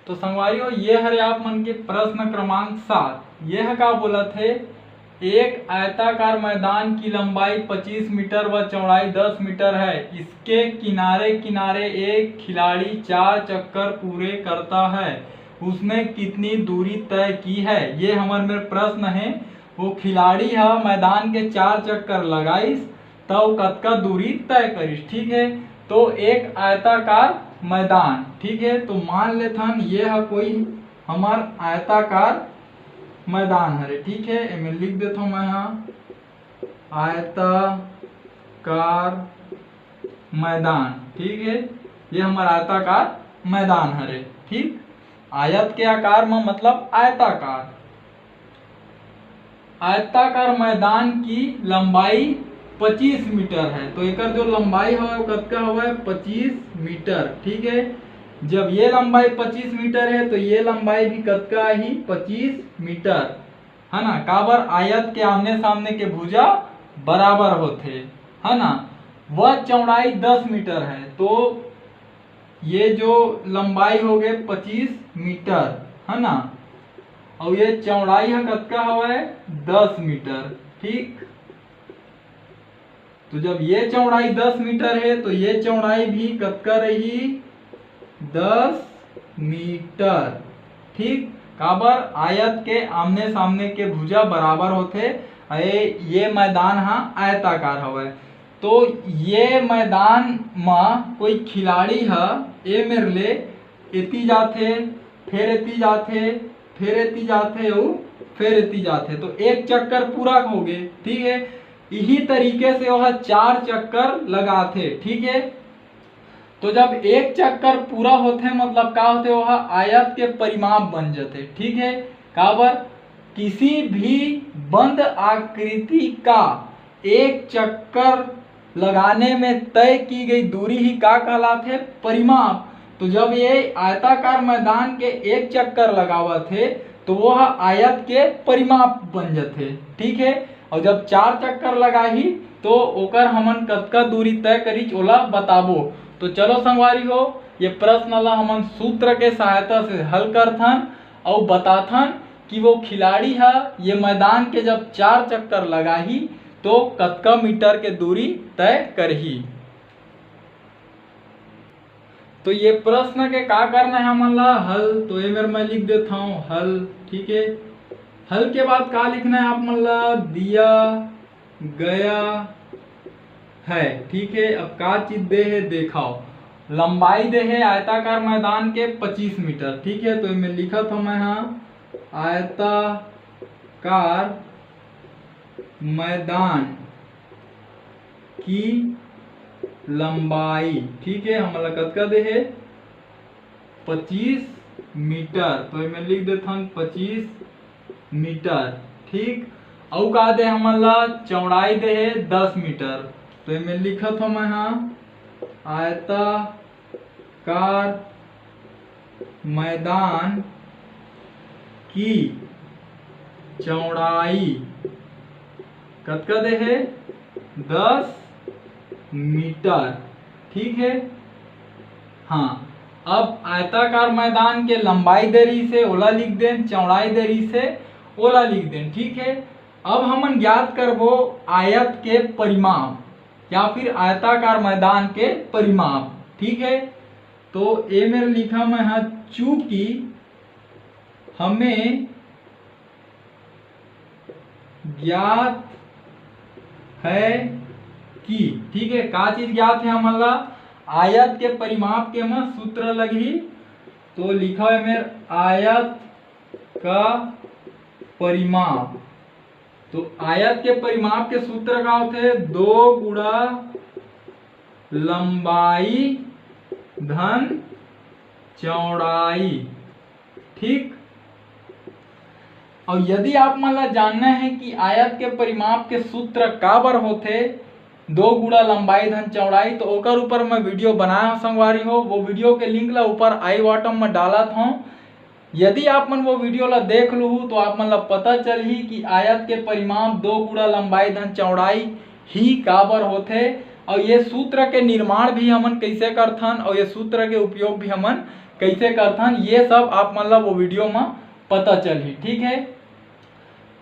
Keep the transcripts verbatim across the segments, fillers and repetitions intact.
तो संगवारी हो, ये हरे आप मन के प्रश्न क्रमांक सात। ये ह का बोलत हे, एक आयताकार मैदान की लंबाई पच्चीस मीटर व चौड़ाई दस मीटर है। इसके किनारे किनारे एक खिलाड़ी चार चक्कर पूरे करता है, उसने कितनी दूरी तय की है? ये हमर मेर प्रश्न है। वो खिलाड़ी ह मैदान के चार चक्कर लगाइस, त वो कतका दूरी तय करिस। ठीक है, तो एक आयताकार मैदान, ठीक है, तो मान लेथन ये ह कोई हमर आयताकार मैदान हरे। ठीक है, एमे लिख देथव मैं ह आयताकार मैदान। ठीक है, ये हमर आयताकार मैदान हरे। ठीक, आयत के आकार में मतलब आयताकार। आयताकार मैदान की लंबाई पच्चीस मीटर है, तो एकर जो लंबाई हवय वो कतका हवय? पच्चीस मीटर। ठीक है, जब ये लंबाई पच्चीस मीटर है तो ये लंबाई भी कतका ही? पच्चीस मीटर, है ना? काबर? आयत के आमने सामने के भुजा बराबर होथे, है ना? वह चौड़ाई दस मीटर है, तो ये जो लंबाई हो गए पच्चीस मीटर, है ना, और ये चौड़ाई है कतका हवय? दस मीटर। ठीक, तो जब ये चौड़ाई दस मीटर है तो ये चौड़ाई भी कतका रही? दस मीटर। ठीक, काबर? आयत के आमने सामने के भुजा बराबर होथे। ए, ये मैदान हा आयताकार हवय, तो ये मैदान म कोई खिलाड़ी ह ए मेर ले एती जाथे, फिर एती जाथे, फिर एती जाथे अउ फिर एती जाथे, तो एक चक्कर पूरा हो गे। ठीक है, यही तरीके से वह चार चक्कर लगाथे। ठीक है, तो जब एक चक्कर पूरा होथे, मतलब का होथे, वह आयत के परिमाप बन जथे। ठीक है, काबर? किसी भी बंद आकृति का एक चक्कर लगाने में तय की गई दूरी ही का कहलाथे? परिमाप। तो जब ये आयताकार मैदान के एक चक्कर लगावत हे, तो वो ह आयत के परिमाप बन जथे। ठीक है, और जब चार चक्कर लगाही, तो ओकर हमन कतका दूरी तय करीच, ओला बताबो। तो चलो संगवारी हो, ये प्रश्न ला हमन सूत्र के सहायता से हल करथन और बताथन कि वो खिलाड़ी ह ये मैदान के जब चार चक्कर लगाही, तो कतका मीटर के दूरी तय करही। तो ये प्रश्न के का करना है हमन ला? हल। तो ये मेर मैं लिख देता हूँ हल। ठीक है, हल के बाद का लिखना है आप मन ला? दिया गया है। ठीक है, अब का चीज दे है, देखाओ। लंबाई दे है आयताकार मैदान के पच्चीस मीटर। ठीक है, तो मैं लिखत हूँ मैं हाँ, आयताकार मैदान की लंबाई, ठीक है, हमला कतका दे हे? पच्चीस मीटर। तो एमे लिख देथन पच्चीस मीटर। ठीक, अउ का दे हमन ला? चौड़ाई दे हे दस मीटर। तो एमे लिखत हो मैं हा, आयताकार मैदान की चौड़ाई कतका दे हे? दस मीटर। ठीक है, हाँ, अब आयताकार मैदान के लंबाई दे रहिस हे, ओला लिख देन, चौड़ाई दे रहिस हे, ओला लिख देन। ठीक है, अब हमन ज्ञात करबो आयत के परिमाप या फिर आयताकार मैदान के परिमाप। ठीक है, तो ए मेर लिखा मैं हा, चूंकि हमें ज्ञात है कि, ठीक है, का चीज ज्ञात है हमन ला? आयत के परिमाप के म सूत्र लगही। तो लिखा है मेर आयत का परिमाप। तो आयत के परिमाप के सूत्र का होथे? दो गुणा लंबाई धन चौड़ाई। ठीक, और यदि आप मन ला जानना है कि आयत के परिमाप के सूत्र काबर होथे, दो गुणा लंबाई धन चौड़ाई, तो ओकर ऊपर मैं वीडियो बनाया हूँ संगवारी हो। वो वीडियो के लिंक ला ऊपर आई बॉटम में डालत हूँ। यदि आप मन वो वीडियो ला देख लुहू तो आप मन ला पता चलही कि आयत के परिमाप दो गुणा लंबाई धन चौड़ाई ही काबर होथे, और ये सूत्र के निर्माण भी हमन कैसे करथन और ये सूत्र के उपयोग भी हमन कैसे करथन, ये सब आप मन ला वो वीडियो में पता चलही, ठीक है।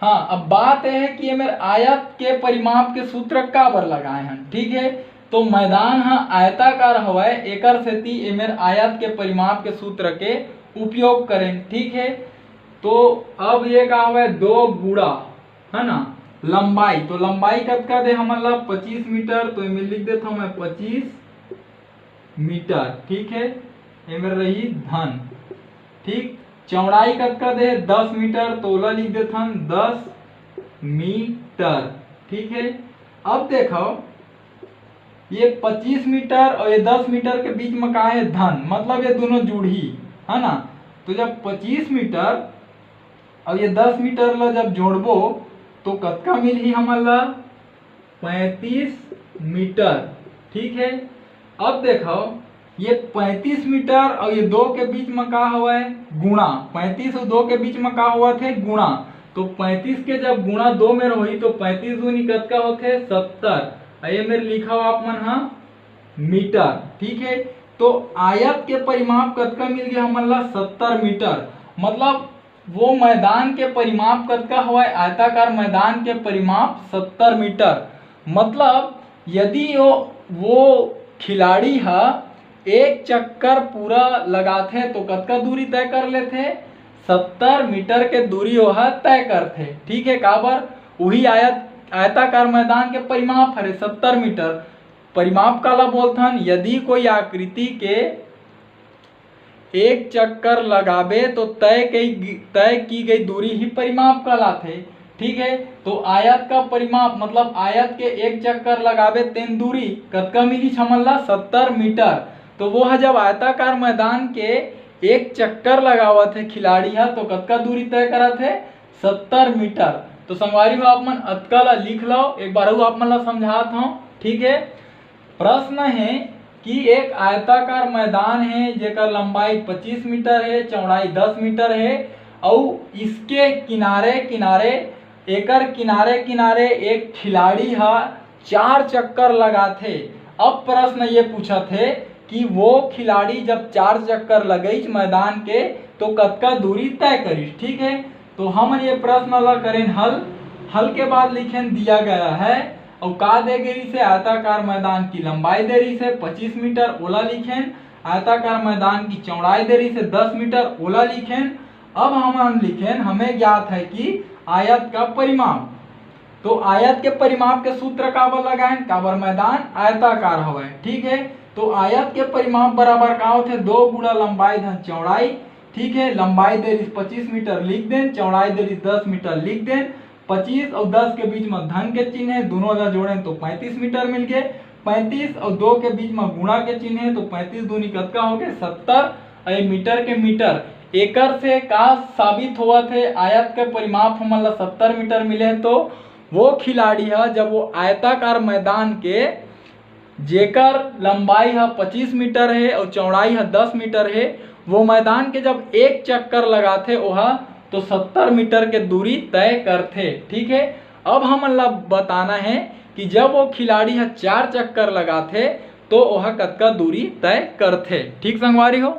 हाँ, अब बात यह है कि ये मेर आयत के परिमाप के सूत्र काबर लगाए हन, ठीक है। तो मैदान ह आयताकार हवय, एकर सेती ये मेर आयत के परिमाप के सूत्र के उपयोग करें, ठीक है। तो अब ये का हवय, दो गुड़ा, है ना, लंबाई, तो लंबाई कतका दे हमन ला, पच्चीस मीटर, तो एमे लिख देता हूँ मैं पच्चीस मीटर, ठीक है, एमे रही धन, ठीक। चौड़ाई कतका दे, दस मीटर, तो ओला लिख देथन दस मीटर, ठीक है। अब देखो, ये पच्चीस मीटर और ये दस मीटर के बीच में का है, धन, मतलब ये दोनों जुड़ही, है ना। तो जब पच्चीस मीटर और ये दस मीटर ला जब जोड़बो, तो कतका मिलही हमन ला, पैंतीस मीटर, ठीक है। अब देखो, ये पैंतीस मीटर और ये दो के बीच में का हवय, गुणा। पैंतीस और दो के बीच में का होवत हे, गुणा। तो पैंतीस के जब गुणा दो मेर होही, तो पैंतीस दूनी कतका होथे, सत्तर। और ये मेर लिखा हो आप मन हा मीटर, ठीक है। तो आयत के परिमाप कतका मिल गया हमन ला, सत्तर मीटर। मतलब वो मैदान के परिमाप कतका हवय, आयताकार मैदान के परिमाप सत्तर मीटर। मतलब यदि वो, वो खिलाड़ी ह एक चक्कर पूरा लगाथे तो कतका दूरी तय कर लेथे, सत्तर मीटर के दूरी ओह तय करथे, ठीक है। काबर, उही आयत, आयताकार मैदान के परिमाप हरे सत्तर मीटर। परिमाप काला बोलथन, यदि कोई आकृति के एक चक्कर लगाबे तो तय कई, तय की गई दूरी ही परिमाप कहलाथे, ठीक है। तो आयत का परिमाप, मतलब आयत के एक चक्कर लगाबे तेन दूरी कतका मिली हमन ला, सत्तर मीटर। तो वो ह जब आयताकार मैदान के एक चक्कर लगावत है खिलाड़ी ह, तो कतका दूरी तय करत है, सत्तर मीटर। तो संगवारी हो, आप मन अतका ला लिख लो, एक बार अउ आप मन ला समझात हूँ, ठीक है। प्रश्न है कि एक आयताकार मैदान है जेकर लंबाई पच्चीस मीटर है, चौड़ाई दस मीटर है, अउ इसके किनारे किनारे, एकर किनारे किनारे एक खिलाड़ी ह चार चक्कर लगाथे। अब प्रश्न ये पूछत है कि वो खिलाड़ी जब चार चक्कर लगईच मैदान के, तो कतका दूरी तय करिस, ठीक है। तो हमन ये प्रश्न ला करेन हल। हल के बाद लिखेन दिया गया है, अउ का दे गे रिहिसे, आयताकार मैदान की लंबाई दे रिहिसे पच्चीस मीटर, ओला लिखेन। आयताकार मैदान की चौड़ाई दे रिहिसे दस मीटर, ओला लिखेन। अब हमन लिखेन, हमें ज्ञात है कि आयत का परिमाप। तो आयत के परिमाप के सूत्र काबर लगाएन, काबर मैदान आयताकार हवय, ठीक है। तो आयत के परिमाप बराबर का होथे, दो गुणा लंबाई धन चौड़ाई, ठीक है। लंबाई दे रिहिस पच्चीस मीटर लिख देन, चौड़ाई दे रिहिस दस मीटर लिख देन। पच्चीस और दस के बीच में धन के चिन्ह है, दोनों ला जोड़ेन तो पैंतीस मीटर मिल गए। पैंतीस और दो के बीच में गुणा के चिन्ह है, तो पैंतीस दूनी कतका हो गए, सत्तर। और ये मीटर के मीटर, एकर से का साबित होवत है, आयत के परिमाप हमन ला सत्तर मीटर मिले, तो वो खिलाड़ी ह जब वो आयताकार मैदान के, जेकर लंबाई ह पच्चीस मीटर है और चौड़ाई ह दस मीटर है, वो मैदान के जब एक चक्कर लगाथे ओहा, तो सत्तर मीटर के दूरी तय करथे, ठीक है। अब हमन ला बताना है कि जब वो खिलाड़ी ह चार चक्कर लगाथे तो ओहा कतका दूरी तय करथे, ठीक संगवारी हो।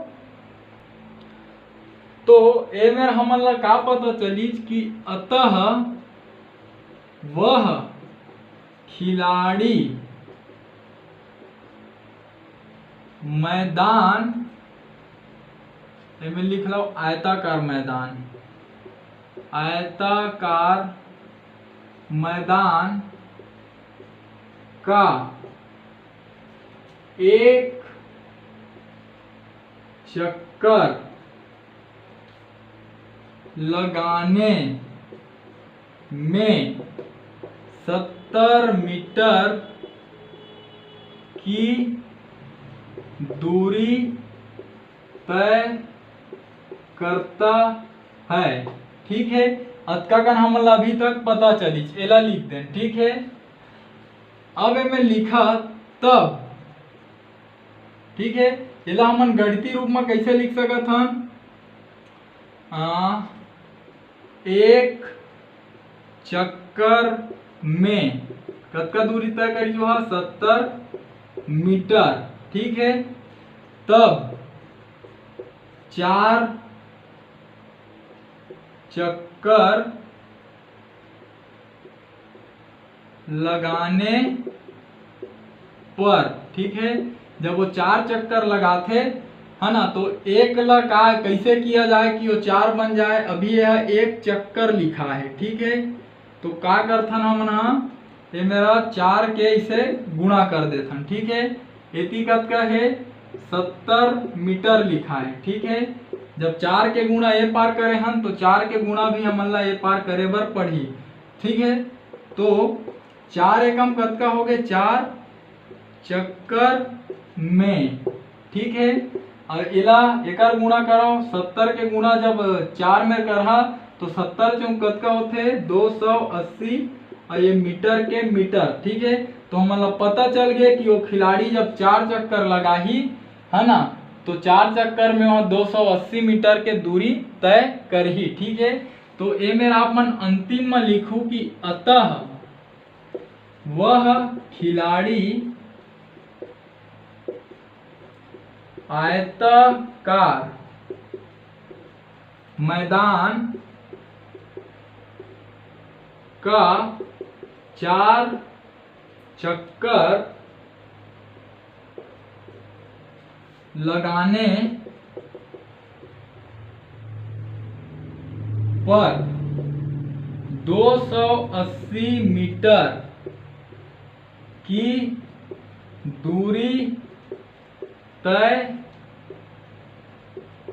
तो ए मेर हमन ला का पता चलिस कि अतः वह खिलाड़ी मैदान, एमे लिख लो आयताकार मैदान, आयताकार मैदान का एक चक्कर लगाने में सत्तर मीटर की दूरी तय करता है। ठीक है, अतका कन हमन ला अभी तक पता चलिस, एला लिख देन। ठीक है, अब एमे लिखा तब, ठीक है, एला हमन गणितीय रूप में कैसे लिख सकत हन? आ, एक चक्कर में कतका दूरी तय करी जो हा? सत्तर मीटर। ठीक है, तब चार चक्कर लगाने पर, ठीक है, जब वो चार चक्कर लगाथे, है ना, तो एक ला का कैसे किया जाए कि वो चार बन जाए। अभी यह एक चक्कर लिखा है, ठीक है, तो का करथन हमन हा, ये मेरा चार के इसे गुणा कर देथन, ठीक है। एती कतका है? सत्तर मीटर लिखा है, ठीक है। जब चार के गुणा ए पार करे हन तो चार के गुणा भी हमन ला ए पार करे बर पड़ही, ठीक है। तो चार एकम कतका हो गए? चार चक्कर में, ठीक है। और इला एकर गुणा करो, सत्तर के गुणा जब चार में करहा तो सत्तर चौक कतका होथे? दो सौ अस्सी। और ये मीटर के मीटर, ठीक है। तो हमन ला पता चल गया कि वो खिलाड़ी जब चार चक्कर लगाही, है ना, तो चार चक्कर में वो दो सौ अस्सी मीटर के दूरी तय करही, ठीक है। तो ए मेर आप मन अंतिम में लिखू कि अतः वह खिलाड़ी आयताकार मैदान का चार चक्कर लगाने पर दो सौ अस्सी मीटर की दूरी तय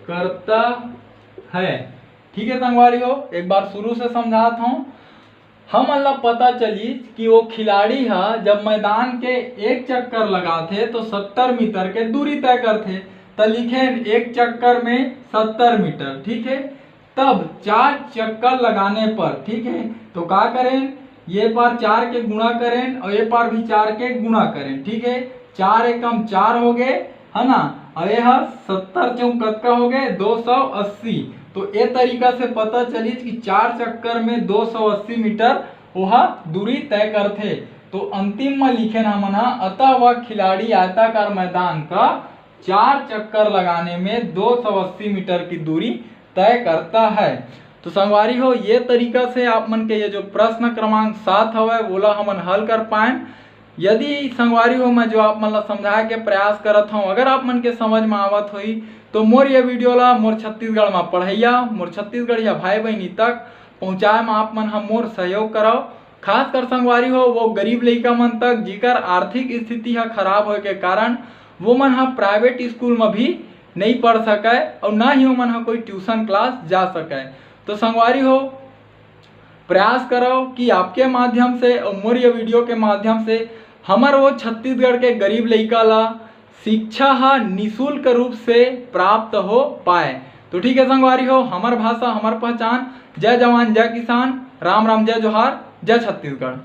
करता है। ठीक है संगवारी हो, एक बार शुरू से समझात हूँ। हमन ला पता चलिस कि वो खिलाड़ी ह जब मैदान के एक चक्कर लगाथे तो सत्तर मीटर के दूरी तय करथे, त लिखेन एक चक्कर में सत्तर मीटर, ठीक है। तब चार चक्कर लगाने पर, ठीक है, तो का करेन, ये पार चार के गुणा करेन और ये पार भी चार के गुणा करेन, ठीक है। चार एकम चार हो गए, है ना, और ये हर सत्तर चौक कतका हो गए? दो सौ अस्सी। तो ए तरीका से पता चलिस कि चार चक्कर में दो सौ अस्सी मीटर ओहा दूरी तय करथे। तो अंतिम में लिखेन हमन ह, अतः वह खिलाड़ी आयताकार मैदान का चार चक्कर लगाने में दो सौ अस्सी मीटर की दूरी तय करता है। तो संगवारी हो, ये तरीका से आप मन के ये जो प्रश्न क्रमांक सात हवय, वोला हमन हल कर पाएन। यदि संगवारी हो, मैं जो आप मन ला समझाए के प्रयास करत हूँ, अगर आप मन के समझ में आवत होही, तो मोर ये वीडियो ला मोर छत्तीसगढ़ में पढ़ैया, मोर छत्तीसगढ़िया भाई बहनी तक पहुँचाए में आप मन ह मोर सहयोग करव। खासकर संगवारी हो, वो गरीब लइका मन तक, जिकर आर्थिक स्थिति ह खराब होए के कारण वो मन ह प्राइवेट स्कूल में भी नहीं पढ़ सकय और ना ही ओमन ह कोई ट्यूशन क्लास जा सकय। तो संगवारी हो, प्रयास करव कि आपके माध्यम से और मोर ये वीडियो के माध्यम से हमर वो छत्तीसगढ़ के गरीब लइका ला शिक्षा ह निशुल्क रूप से प्राप्त हो पाए। तो ठीक है संगवारी हो, हमर भाषा हमर पहचान। जय जवान, जय किसान, राम राम, जय जोहार, जय छत्तीसगढ़।